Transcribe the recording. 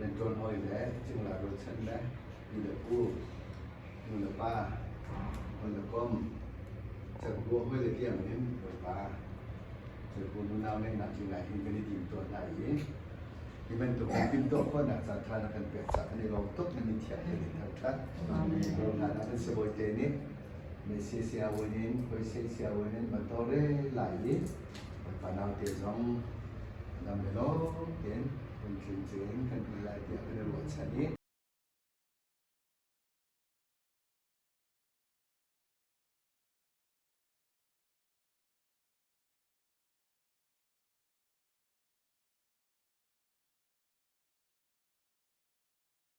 Rianṭuan hawi le cingla rualchan le pi le pu, nu le pa, hawi le kom, cerhkuah hawi le tiang in Bawipa cerhkuah nunau ngeihnak ding ah hin kan i tim tuah hna i hi bantuk kan timhtuah khawhnak caan ṭha na kan pek caah kan i lawm tuk, nan i thiam kan i thangṭhat. Rawlhlan ah kan sibawi te nih mei sia win in hoi sia win in matore lai i Bawipa naute zong dam le lawm tein kan tling cin kan hmu lai tiah kan i ruahchan i.